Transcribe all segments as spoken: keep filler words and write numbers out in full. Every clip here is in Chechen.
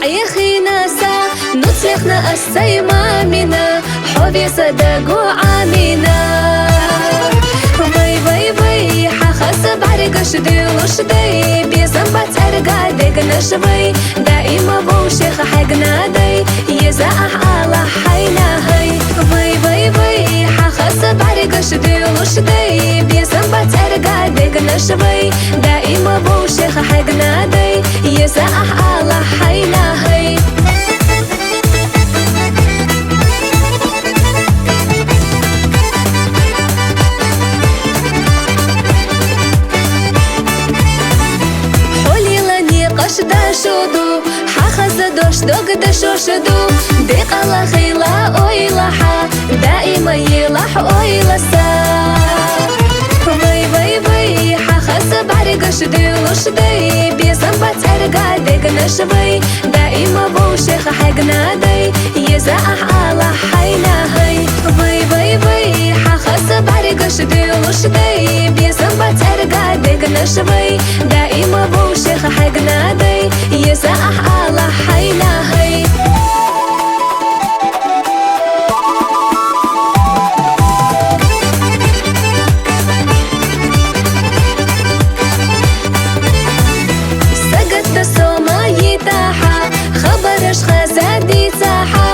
Эхинаса, нуц лехна ас цӀай Мамина, хьо веза даго Амина. Вай, вай, вай, хьахаза бӀаргаш дуьллуш дай, безам бацӀарга дегнаш вай, даима вовшех хьегнадай, еза ахь алахь хьайна хӀай. Вай, вай, вай, хьахаза бӀаргаш дуьллуш дай, безам бацӀарга дегнаш вай, даима вовшех хьегнадай, еза ахь алахь хьайна хӀай. Хьолила никъаш дашо ду, хьахаза дош дог дашош ду, декъала хила ойла хьа, даима елахь ойла са. Вай, вай, вай, хьахаза бӀаргаш дуьллуш дай, безам бацӀарга дегнаш вай, даима вовшех хьегнадай, еза ахь алахь хьайна хӀай. Вай, вай, вай, хьахаза бӀаргаш дуьллуш дай, безам бацӀарга дегнаш вай, даима вовшех хьегнадай, еза ахь алахь хьайна хӀай. Сагатта сома йитахьа, хабараш хаза дицахьа,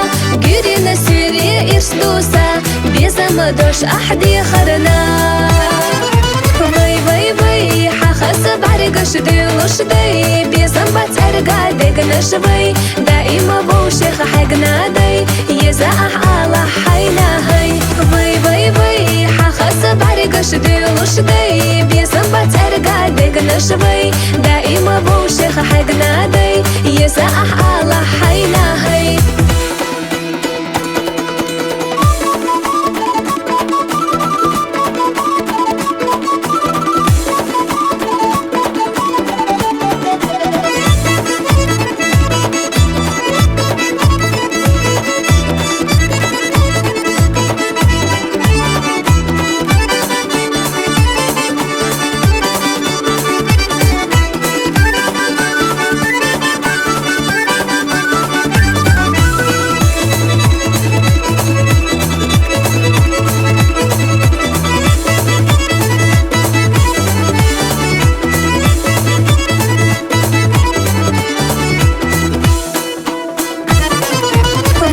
гуьрина суьре ирс дуса, безама дош ахь дехарна. Вай, вай, вай, хьахаза бӀаргаш дуьллуш дай, безам бацӀарга дегнаш вай, даима вовшех хьегнадай, еза ахь алахь хьайна хӀай. Вай, вай, вай, хьахаза бӀаргаш дуьллуш дай, безам бацӀарга дегнаш вай, даима вовшех хьегнадай, еза ахь алахь хьайна хӀай.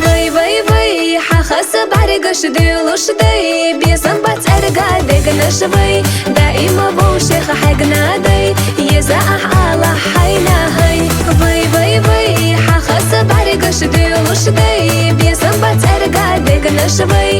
Вай, вай, вай, хьахаза бӀаргаш дуьллуш дай, безам бацӀарга дегнаш вай, даима вовшех хьегнадай, еза ахь алахь хьайна хӀай. Вай, вай, вай, хьахаза бӀаргаш дуьллуш дай, безам бацӀарга дегнаш вай,